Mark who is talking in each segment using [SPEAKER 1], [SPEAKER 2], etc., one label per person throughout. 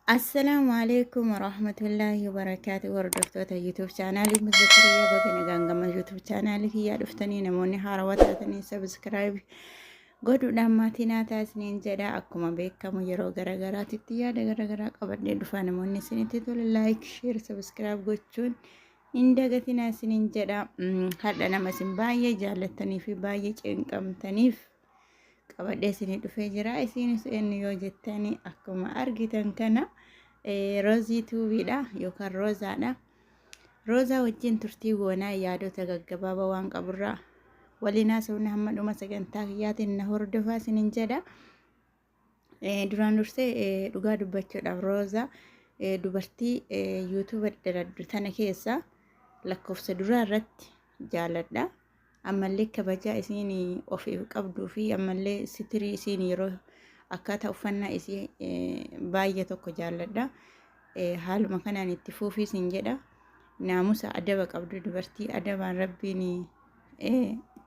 [SPEAKER 1] Assalaamu alaikum warahmatullaahi wabarakaatu. Hordoftoota YouTube chaanaalii Muzakariyaa, baga nagaan gama YouTube chaanaalii kiyyaa dhuftanii, namoonni haarawaa taatanii subscribe godhuudhaan maatii naa taasisaniin jedha. Akkuma beekamu yeroo garagaraatitti yaada garagaraa qabadhee dhufa. Namoonni isinitti tole like, share, subscribe gochuun hin dagatinaa isiniin jedha. Hadha nama isin baay'ee jaallattanii fi baay'ee cinqamtaniif qabadhee isinii dhufee jira. Isinis eenyu yoo jettanii, akkuma argitan kana Roozii Tuubiidha yookaan Roozaadha. Roozaa wajjin turtii goonaa, yaadota gaggabaabaa waan qaburraa waliin haasofna. Hamma dhuma sagantaa kiyyaatiin na hordofaa isiniin jedha. Duraan dursee dhugaa dubbachuudhaaf Roozaa dubartii YouTube daladdu tana keessa lakkoofsa duraa irratti jaaladha. Ammallee kabajaa isiin ofiif qabduu fi ammallee sitirii isiin yeroo akkaataa uffannaa isii baay'ee tokko jaalladha. Haaluma kanaan itti fuufii isin jedha. Naamusa adaba qabdu, dubartii adabaan Rabbiin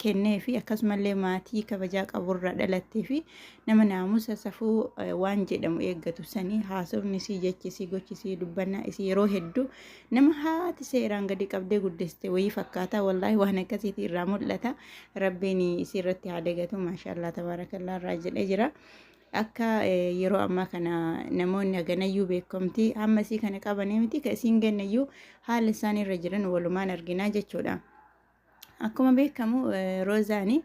[SPEAKER 1] kennee fi akkasumallee maatii kabajaa qaburraa dhalattee fi nama naamusa safuu waan jedhamu eeggatu sanii, haasofni isii, jechi isii, gochi isii, dubbannaa isii yeroo hedduu nama haati seeraan gadi qabdee guddiste wayii fakkaata. Wallaahi waan akkasiiti irraa mul'ata. Rabbiin isii irratti haa dagatu. Maashaallah, tabaarakallaa irraa jedhee jira. Akka yeroo ammaa kana namoonni haganayyuu beekamtii hamma isii kana qabanii miti, ka isiin kennayyuu haala isaan irra jiran walumaan arginaa jechuudha. Akkuma beekamu Roozaani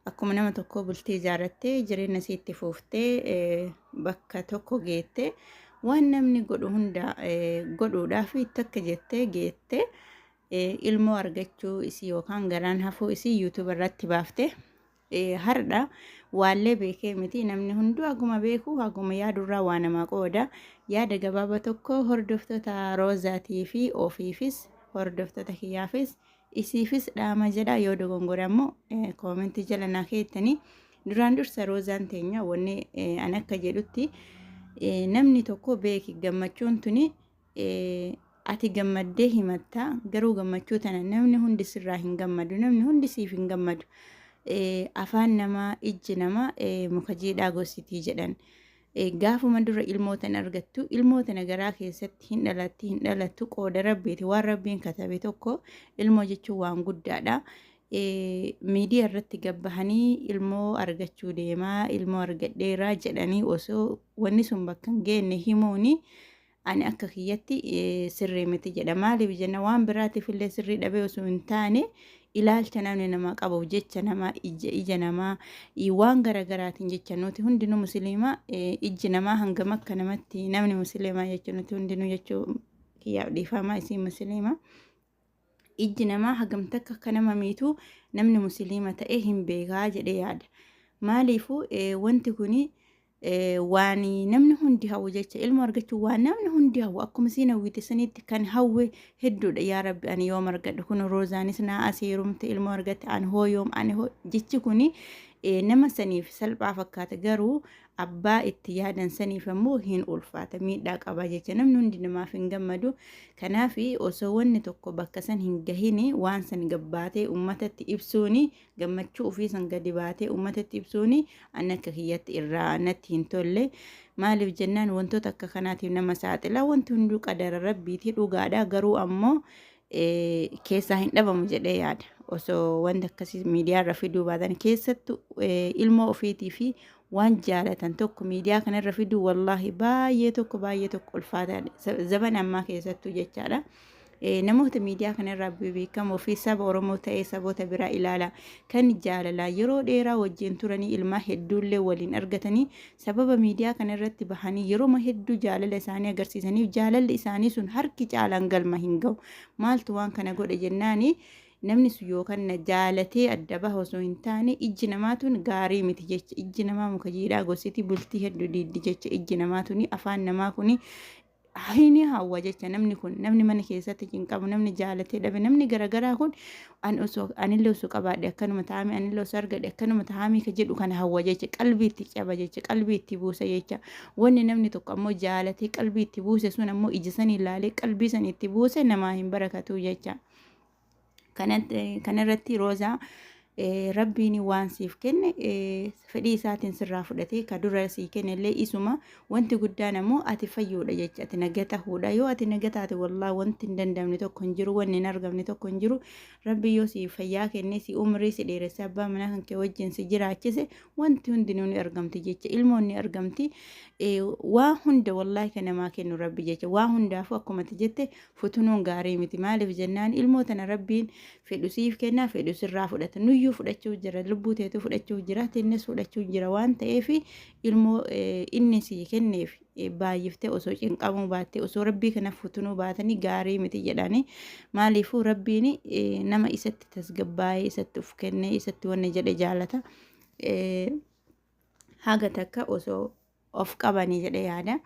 [SPEAKER 1] akkuma nama tokkoo bultii ijaarrattee, jireenya isii itti fuuftee, bakka tokko geette, waan namni godhu hunda godhuudhaaf takka jettee geette, ilmoo argachuu isii yookaan garaan hafuu isii YouTube irratti baafte. Har'a waallee beekee miti, namni hunduu haguma beeku haguma yaadurraa waa namaa qooda. Yaada gabaabaa tokko hordoftoota Roozaatii fi ofiifis, hordoftoota kiyyaafis, isiifis dhaama jedha. Yoo dogongore ammoo koomentii jala naa keettanii. Duraan dursa Roozaan teenya, wanni an akka jedhutti, namni tokko beeki, gammachuun tuni ati gammaddee himatta, garuu gammachuu tana namni hundi sirraa hin gammadu, namni hundi siif hin gammadu. Afaan namaa, ijji namaa muka jiidhaa gositii jedhan. Gaafuma dura ilmoo tana argattu, ilmoo tana garaa keessatti hin dhalatti hin dhalattu, qooda Rabbiiti, waan Rabbiin katabe tokko. Ilmoo jechuun waan guddaadha. Miidiyaa irratti gabbahanii ilmoo argachuu deemaa, ilmoo argadheeraa jedhanii osoo wanni sun bakka hin geenne himuuni ani akka kiyyatti sirrii miti jedha. Maaliif jenna, waan biraatiif illee sirrii dhabee osoo hin taane, ilaalcha namni namaa qabuuf jecha, namaa ija namaa waan garaagaraatiin jecha. Nuti hundinuu musliima, ijji namaa hangam akka namatti, namni musliimaa jechuun nuti hundinuu jechuu kiyyaaf dhiifamaa, isiin musliima. Ijji namaa hagam takka akka nama miitu namni musliima ta'e hin beekaa jedhee yaada. Maaliifuu wanti kuni waan namni hundi hawwu jecha. Ilmoo argachuu waan namni hundi hawwu, akkuma isiin hawwite sanitti kan hawwe hedduudha. Yaa Rabbi, ani yoom argadha? Kun Roozaanis naa as heerumte, ilmoo argatte, ani hoo yoom, ani hoo? Jechi kuni nama saniif salphaa fakkaata, garuu abbaa itti yaadan saniif ammoo hin ulfaata, miidhaa qaba jecha. Namni hundi namaaf hin gammadu. Kanaaf osoo wanni tokko bakka san hin gahini waan san gabbaatee ummatatti ibsuuni, gammachuu ofii san gadi baatee ummatatti ibsuuni, ani akka kiyyatti irraa natti hin tolle. Maaliif jennaan, wantoota akka kanaatiif nama saaxila. Wanti hunduu qadara Rabbiiti, dhugaadha, garuu ammoo keessaa hin dhabamu jedhee yaada. Osoo wanta akkasii miidiyaa irra fiduu baatan, keessattuu ilmoo ofiitii fi waan jaalatan tokko miidiyaa kanarra fiduu, wallaahi baay'ee tokko baay'ee tokko ulfaataadha zaman ammaa keessattuu jechaadha. Namoota miidiyaa kanarraa beekamoo fi saba Oromoo ta'ee saboota biraa ilaala, kan jaalalaa yeroo dheeraa wajjin turanii ilmaa hedduullee waliin argatanii, sababa miidiyaa kanarratti bahanii yeroo hedduu jaalala isaanii agarsiisaniif jaalalli isaanii sun harki caalaan galma hin ga'u. Maaltu waan kana godhe jennaani, namni sun yookaan na jaalatee adda baha osoo hin taane, ijji namaa tun gaarii miti jecha. Ijji namaa muka jiidhaa gositi, bultii hedduu diiddi jecha. Ijji namaa tuni, afaan namaa kuni ni hawwa jecha. Namni kun, namni mana keessatti cinqamu, namni jaalatee dhabe, namni garagaraa kun an osoo anillee osoo qabaadhe akkanuma ta'ame, anillee osoo argadhe akkanuma ta'ame ka jedhu kana hawwa jecha. Qalbii itti caba jecha, qalbii itti buusa jecha. Wanni namni tokko ammoo jaalatee qalbii itti buuse sun ammoo ija sanii ilaalee qalbii san itti buuse namaa hin barakatu jecha. Kanarratti Roozaa Rabbiin waan siif kenne fedhii isaatiin sirraa fudhatee ka dura sii kenne illee isuma. Wanti guddaan ammoo ati fayyuudha jecha, ati naga tahuudha. Yoo ati naga taate, wallaahi wanti hin dandamne tokko hin jiru, wanni hin argamne tokko hin jiru. Rabbi yoo si fayyaa kenne, si umrii si dheeresse, abbaa manaa kan kee wajjin si jiraachise, wanti hundinuu ni argamti jecha, ilmoon ni argamti. Waa hunda wallaahi kan namaa kennu Rabbi jecha. Waa hundaafuu akkuma ati jette futunuun gaarii miti. Maaliif jennaan, ilmoo tana Rabbiin fedhu siif kennaa, fedhu sirraa fudhata. Nuyyuu fudhachuuf jira, lubbuu teetuu fudhachuuf jira, tinnis fudhachuuf jira. Waan ta'eef ilmoo inni sii kenneef baay'iftee osoo cinqamuu baattee, osoo Rabbii kana futunuu baatanii gaarii miti jedhanii. Maaliifuu Rabbiin nama isatti tasgabbaa'ee, isatti uf kennee, isatti wanni jedhe jaalata. Haga takka osoo of qabanii jedhe yaada.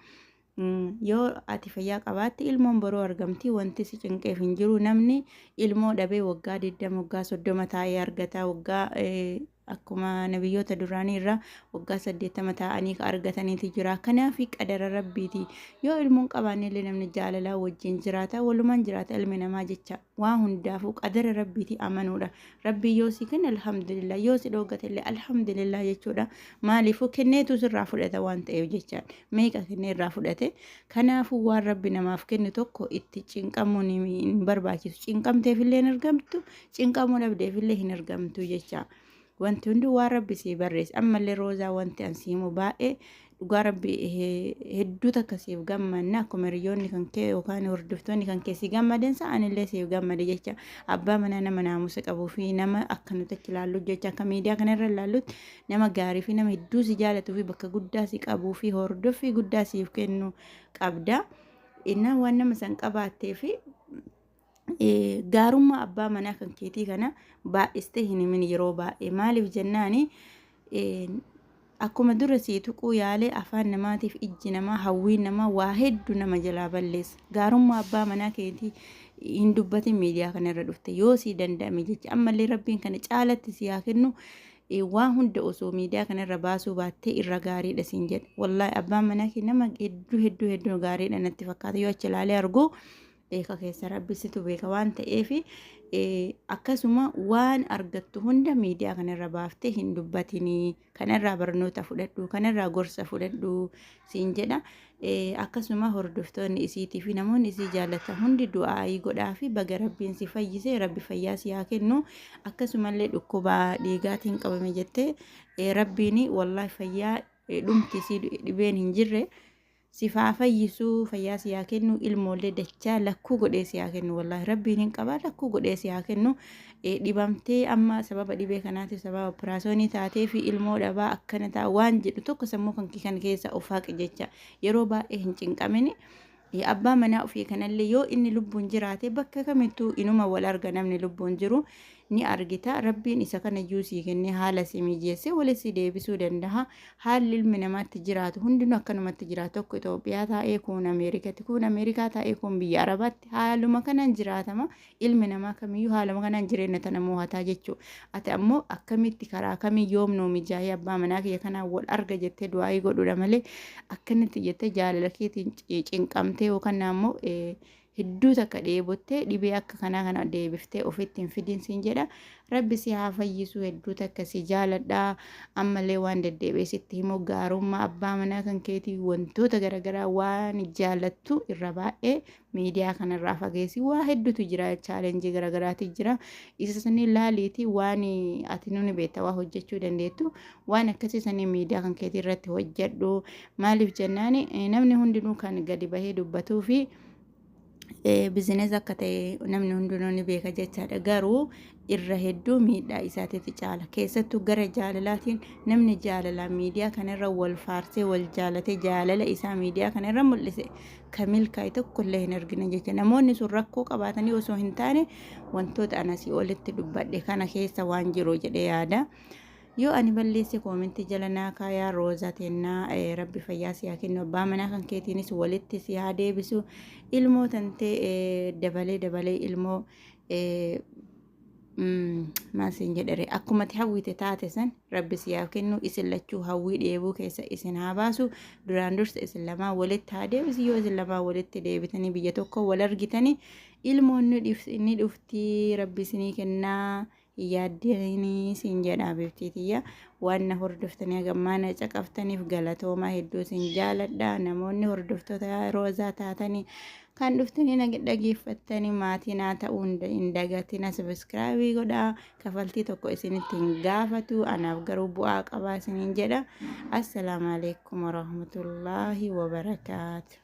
[SPEAKER 1] Yoo ati fayyaa qabaatte, ilmoon boroo argamti, wanti si cinqeef hin jiru. Namni ilmoo dhabee waggaa 20, waggaa 30 taa'ee argata. Waggaa akkuma nabiyyoota duraanii irraa waggaa 80 taa'anii argataniitu jira. Kanaaf qadara Rabbiiti. Yoo ilmoon qabaanne illee namni jaalalaa wajjin jiraata, walumaan jiraata ilmi namaa jecha. Waa hundaafuu qadara Rabbiiti amanuudha. Rabbii yoo si kenne alhamdulillah, yoo si dhoogate illee alhamdulillah jechuudha. Maaliifuu kenneetu sirraa fudhata waan ta'eef jecha, meeqa kennee irraa fudhate. Kanaafuu waan Rabbi namaaf kennu tokko itti cinqamuun hin barbaachisu. Cinqamteef illee hin argamtu, cinqamuu dhabdeef illee hin argamtu jecha. Wanti hundi waan Rabbi sii barreesse. Ammallee Roozaa, wanti an siimu baay'ee dhugaa Rabbi hedduu takka siif gammanna. Akkuma hiriyoonni kan kee yookaan hordoftoonni kan kee si gammadan sa, anillee siif gammade jecha. Abbaa manaa nama naamusa qabuu fi nama akka nuti achi ilaallu jecha, akka miidiyaa kanarra ilaallutti nama gaarii fi nama hedduu si jaalatuu fi bakka guddaa si qabuu fi hordoffii guddaa siif kennu qabda. Innaa waan nama san qabaattee fi gaarummaa abbaa manaa kan keetii kana baay'istee hin himin yeroo baay'ee. Maaliif jennaani, akkuma dura sii tuquu yaalee, afaan namaatiif, ijji namaa, hawwiin namaa waa hedduu nama jalaa balleessa. Gaarummaa abbaa manaa keetii hin dubbatin miidiyaa kanarra dhufte, yoo sii danda'ame jecha. Ammallee Rabbiin kana caalatti si haa kennu. Waa hunda osoo miidiyaa kanarra baasuu baattee irra gaariidha siin jedhe. Wallaahi abbaan manaa kee nama hedduu hedduu hedduu gaariidha natti fakkaata, yoo achi ilaalee argu. Beeka keessa Rabbi situ beeka waan ta'eef, akkasuma waan argattu hunda miidiyaa kanarra baaftee hin dubbatinii. Kanarraa barnoota fudhadhu, kanarraa gorsa fudhadhu siin jedha. Akkasuma hordoftoonni isiitii fi namoonni isii jaallatan hundi du'aayii godhaa fi baga Rabbiin si fayyise, Rabbi fayyaa si haa kennu. Akkasumallee dhukkuba dhiigaatiin qabame jettee, Rabbiin wallaahi fayyaa dhumti isii dhibeen hin jirre sif haa fayyisuu, fayyaa si haa kennu, ilmoollee dachaa lakkuu godhee si haa kennu. Wallaahi Rabbiin hin qabaa, lakkuu godhee si haa kennu. Dhibamtee amma sababa dhibee kanaatiif sababa operaasyoonii taatee fi ilmoo dhabaa akkana ta'a waan jedhu tokko sammuu kan kee kan keessa of haqi jecha. Yeroo baay'ee hin cinqamini. Abbaa manaa ofii kanallee yoo inni lubbuun jiraate bakka kamittuu inuma wal arga. Namni lubbuun jiru ni argita. Rabbiin isa kana iyyuu sii kennee haala si mijeessee walitti si deebisuu danda'a. Haalli ilmi namaatti jiraatu hundinuu akkanumatti jiraatu. Tokko Itoophiyaa taa'ee, kuun Ameerikatti, kuun Ameerikaa taa'ee, kuun biyya Arabaatti, haaluma kanaan jiraatama. Ilmi namaa kamiyyuu haaluma kanaan jireenya tana moo'ataa jechuudha. Ati ammoo akkamitti, karaa kamii, yoom nuu mijaa'ee abbaa manaa kiyya kanaan wal arga jettee du'aayii godhuudha malee, akkanatti jettee jaalala keetiin cinqamtee yookaan ammoo hedduu takka dheebottee dhibee akka kanaa kana deebiftee ofitti hin fidin siin jedha. Rabbi si haa fayyisu, hedduu takka si jaaladha. Ammallee waan deddeebi'ee sitti himu, gaarummaa abbaa manaa kan keetii, wantoota garaagaraa waan jaalattu irra baay'ee miidiyaa kanarraa fageessi. Waa hedduutu jira, challenge garaagaraatu jira. Isa sanii laaliiti, waan ati nuni beekta, waa hojjechuu dandeettu waan akkasii sanii miidiyaa kan keetii irratti hojjedhu. Maaliif jennaan, namni hundinuu kan gadi bahee dubbatuu fi business akka ta'e namni hundinuu ni beeka jechaadha. Garuu irra hedduu miidhaa isaatiitu caala. Keessattuu gara jaalalaatiin namni jaalalaan miidiyaa kanarra wal faarsee, wal jaalatee, jaalala isaa miidiyaa kanarra mul'ise kan milkaa'e tokkollee hin argine jecha. Namoonni sun rakkoo qabaatanii osoo hin taane, wantoota ana asii olitti dubbadhe kana keessa waan jiru jedhee yaada. Yoo ani balleesse comment jala naa kaayaa. Roozaa teennaa, Rabbi fayyaa si haa kennu, abbaa manaa kan keetiinis walitti si haa deebisu, ilmoo tantee dabalee dabalee ilmoo maal siin jedhere, akkuma ati hawwite taate san Rabbi si haa kennu. Isin lachuu hawwii dheebuu keessa isin haa baasu. Duraan dursa isin lamaan walitti haa deebisu. Yoo isin lamaan walitti deebitanii biyya tokko wal argitanii, ilmoon ni dhufti, Rabbi isinii kennaa. Hin yaaddinii siin jedha habibtii tiyya. Waan na hordoftanii hagammaa na caqaftaniif galatoomaa, hedduu isin jaaladha. Namoonni hordoftoota Roozaa taatanii kan dhuftanii na dhageeffattanii maatii naa ta'uu hin dagatina. Subscribe godhaa, kafaltii tokko isinitti hin gaafatu, anaaf garuu bu'aa qabaa isiniin jedha. Assalaamu alaikum warahmatullaahi wabarakaatu.